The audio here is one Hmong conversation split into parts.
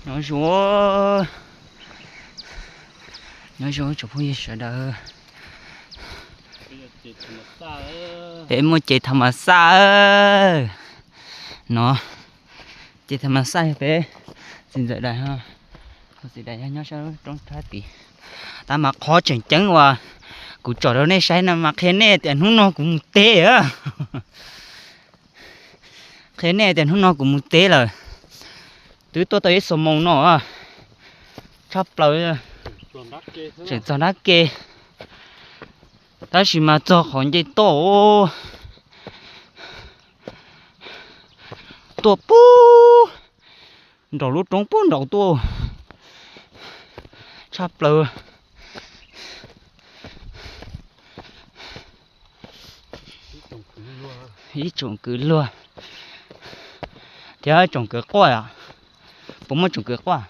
Nyob zoo, nyob zoo tsoom phooj ywg sawv daws. Peb muaj cev tham mas xaj no, cev tham mas xaj yog peb txiv ntxawm daim, txiv daim yog nyob sab roob sab tid. Tab mas qhov tseem ceeb uas kuv tsom rau nej saib no mas qhia nej tias hnub no kuv mus teb. Qhia nej tias hnub no kuv mus teb lawm, twb tuaj tau ib xuab moos no, tshaj plaws, tseem txog nrab ke, tab sis mas txog qhov nce toj, tuaj pub nraum lub roob pub nraud tuaj, tshaj plaws. Ib tsoom kwv luag thiab tsoom kwv quaj, puas muaj tsoom kwv quaj?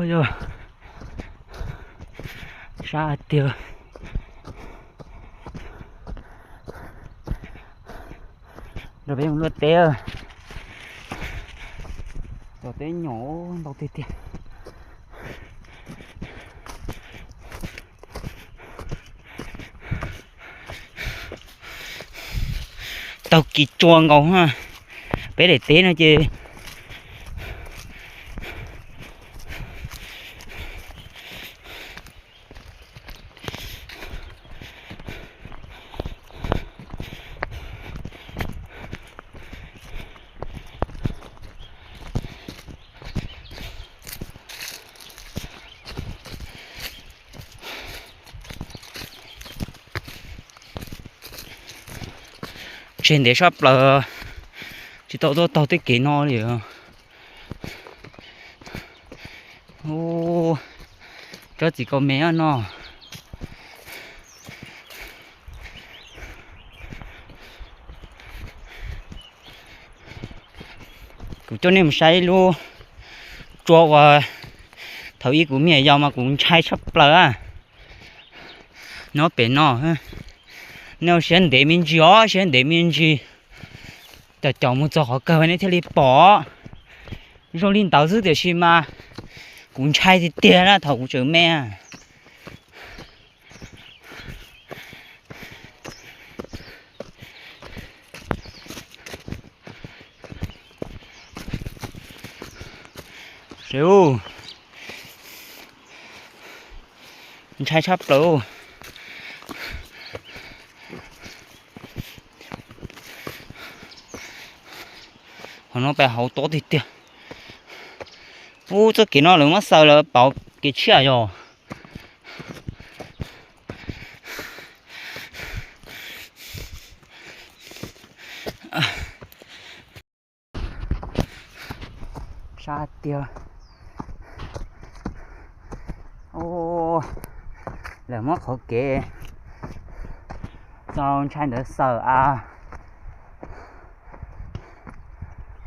Yog sab tiag, rau peb mus luaj teb, cov teb nyom ntau tiag tiag. Taug kis tsua nkaus, peb daim teb no ces tseg ntev sab plaws, tsis tau tuaj taug tej kev no li. Tsob txiv kaus me no, kuv coj nej mus saib ib lub tsua uas thaum ub kuv me nyuam yaus mas kuv ntshai tshaj plaws, nyob pem no. Nej ua siab ntev me ntsis os, siab ntev me ntsis, caum caum mus txog qhov kawg nej thiaj li pom. Zoo li ntawd xwb tiam sis mas kuv ntshai tiag tiag na thaum kuv tseem me. Ntshai tshaj plaws. Qhov no pais hauv tob tiag tiag. Ub, txoj kev no lawv muab xaws lawv pauv kev tshiab yog. Sab tiag. Lawv muab qhov kev txaus ntshai ntawd xaws as.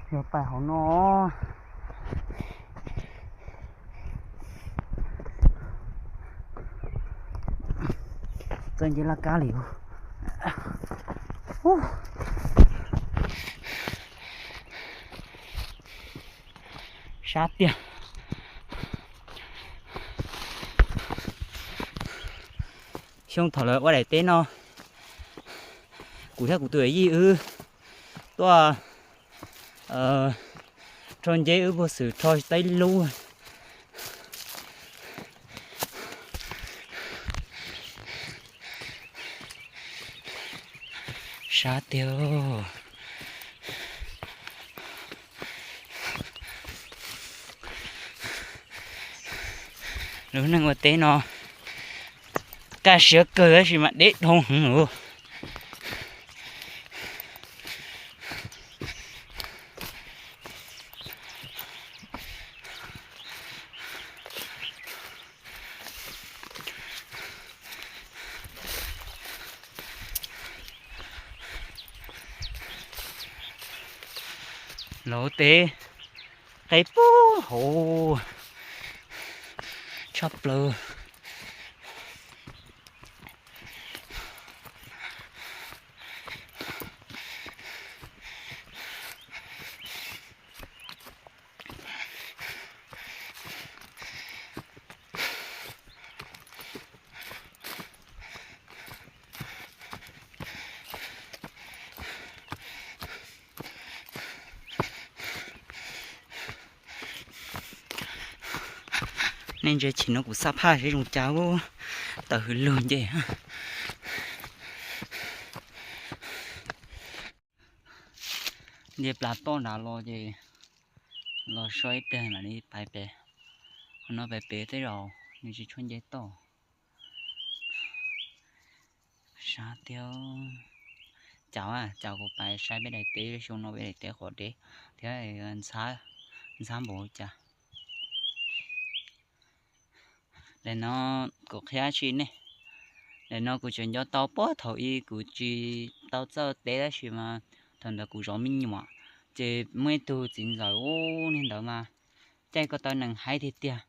Yog pais hauv no, txawj nce laj kab li. Sab tiag. Xyoo thaum lawv ua daim teb no, kuv thiab kuv tus yij wb tuaj rho nceb wb puag xwm rho tib lub. Sab tiag. Lub neej ua teb no kaj siab kawg tab sis mas deb dhau heev lawm. Lawv teb qe pub hauv tshaj plaws. Nej ntsia chim no kuv xab phaj seb zoo cas, tawm hws lug nce. Nce plas toj nrad los ces los so ib pliag mam li pais pem. Qhov no pem pem tej zaum nws tsis tshua nce toj. Sab tiag. Caum, caum kuv pais saib peb daim teb, xyoo no peb daim teb qhov deb thiab ntxhab npaum cas. Daim no kuv qhia tsis nej, daim no kuv tseem nco tau puag thaum ub kuv tsis tau txawj teb tab sis mas thaum ntawd kuv zov me nyuam, ces muaj ib tug txiv ntxawm ub, niag ntawd mas caij ko taw nees haib tiag tiag.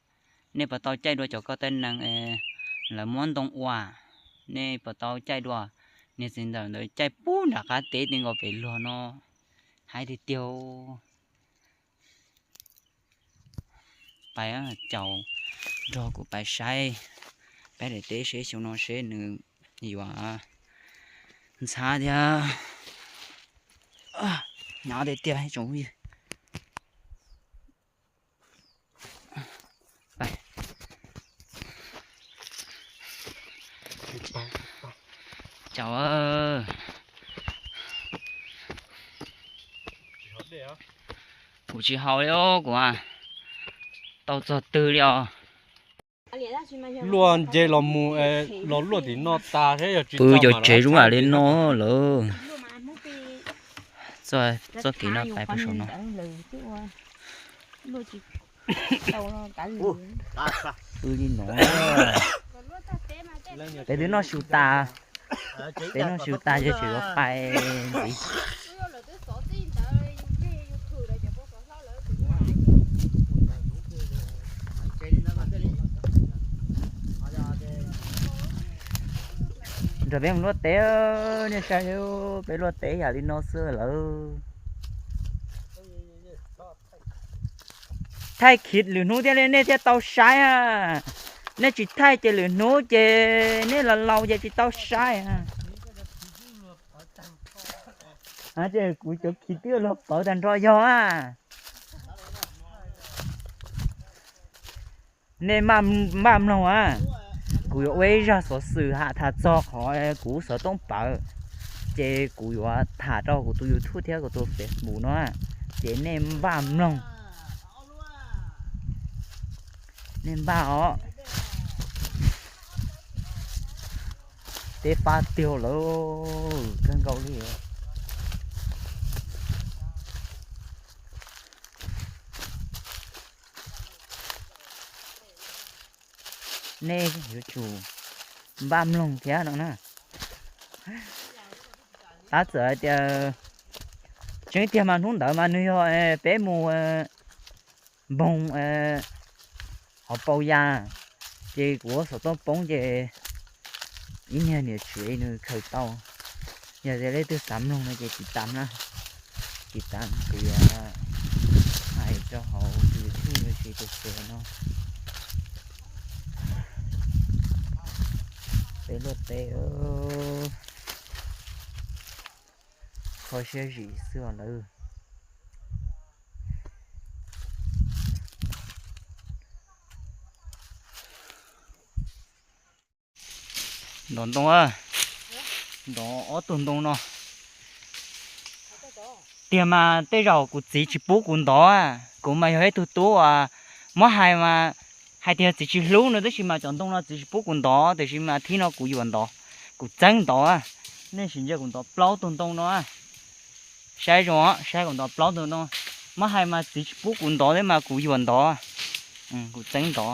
Nej puas tau caij dua cov ko taw nees lawv muab ntoo ua? Nej puas tau caij dua? Niag txiv ntxawm ntawd caij pub nram qab teb ti nkaus pem luag no, haib tiag tiag. Pais, caum nrog kuv pais saib peb daim teb seb xyoo no seb nws yuav ntxhab thiab nyob tiag tiag tsoom phooj ywg. Caum, kuv tsis haus li os, kuv tau txog twg li os. Luaj nce los mus, los luaj tim no tas seb yog tsis pw cov tsev zoo li no lawm. Txoj kev no pais pem saum no. Pw li no. Peb twb noj su tas, peb noj su tas ces tseem yuav pais ntxiv. Nrog peb mus luaj teb, nej saib, peb luaj teb yam li no xwb lawm. Thaij khiv lwm hnub thiaj li nej thiaj tau saib a. Nej tsis thaij ces lwm hnub ces nej los laus ces tsis tau saib a. Ces kuv cov khiv twb luag pawv tag nrho yog a. Nej npaj mloog a, kuv yuav ua ib zaj xov xwm ham tham txog qhov kuv xov tooj pawv, ces kuv yuav tham rau kuv tus YouTube thiab kuv tus Facebook no, ces nej npaj mloog. Nej npaj os. Teb pab tiag lawm, kawg nkaus li. Nej yuav tsum npaj mloog thiab no na. Tab txawm hais tias tseeb tiag mas hnub ntawd mas nws yog peb mus npoog hauv paus ya, ces kuv xov tooj poob ces ib niag niam tsev nws khaws tau. Yog tias leej twg xav mloog no ces tiv tam na, tiv tam kuv yuav hais rau hauv tus YouTube los sis tus Facebook no. Peb luaj teb, kho siab zim xwb os lawv. Ntov ntoo, ntov ob tug ntoo no. Tiag mas tej zaum kuv txiv tsis pub kuv ntov, kuv mas yog ib tug tub uas muab hais mas hais tias txiv tsis hlub no tab sis mas cov ntoo no txiv tsis pub kuv ntov, tiam sis mas thib no kuv yuav ntov, kuv txeeb ntov. Nej sim ntsia kuv ntov plaub tug ntoo no. Saib zoo, saib kuv ntov plaub tug ntoo. Muab hais mas txiv tsis pub kuv ntov thiab mas kuv yuav ntov, kuv txeeb ntov.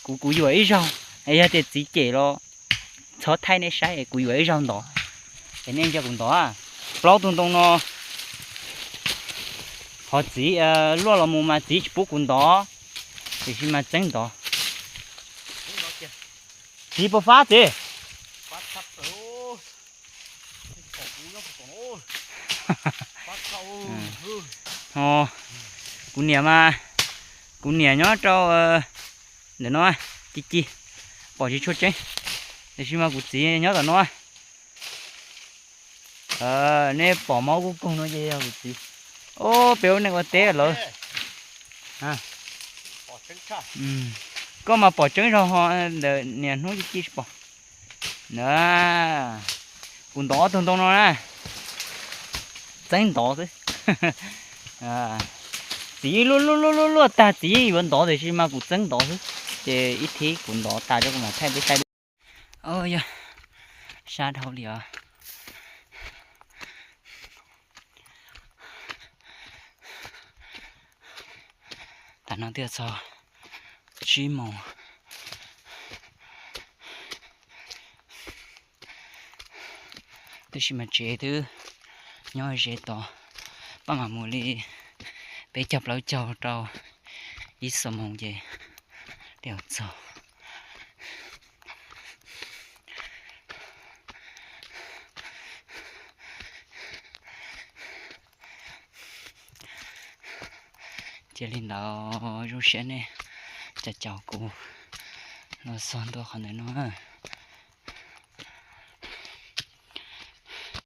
Kuv, kuv yuav ib zaug, yog tias txiv cem los txhob thaij nej saib, kuv yuav ib zaug ntov. Es nej ntsia kuv ntov, plaub tug ntoo no, Qhov txiv luaj los mus mas txiv tsis pub kuv ntov, tiam sis mas txeeb ntov. Txiv puas fab txiv? Kuv niam mas, kuv niam nyob rau ntawm no, ci ci, pom tsis tshua tseeb, tiam sis mas kuv txiv nyob tom no. Nej pom mob kuj koog no ces yog kuv txiv. Ob peb ub neeg ua teb lawm. Koj mas pom tseeb zog ho, ntawm niam hnub ci ci tsis pom. Na, kuv ntov ob tug ntoo no na, txeeb ntov xwb. Txiv luaj luaj luaj luaj tag txiv yeej yuav ntov tiam sis mas kuv txeeb ntov xwb. Ces ib thib kuv ntov tas rau kuv mam thaij peb saib dua. Yog sab dhau li os. Tam no twb txog tsib moos, tab sis mas tsev twb nyob ze tod, pab mam mus li peb caug plaub caug rau ib xuab moos ces thiaj txog. Cia li ntawd, zoo siab nej caum kuv los txog ntua qhov ntawm no.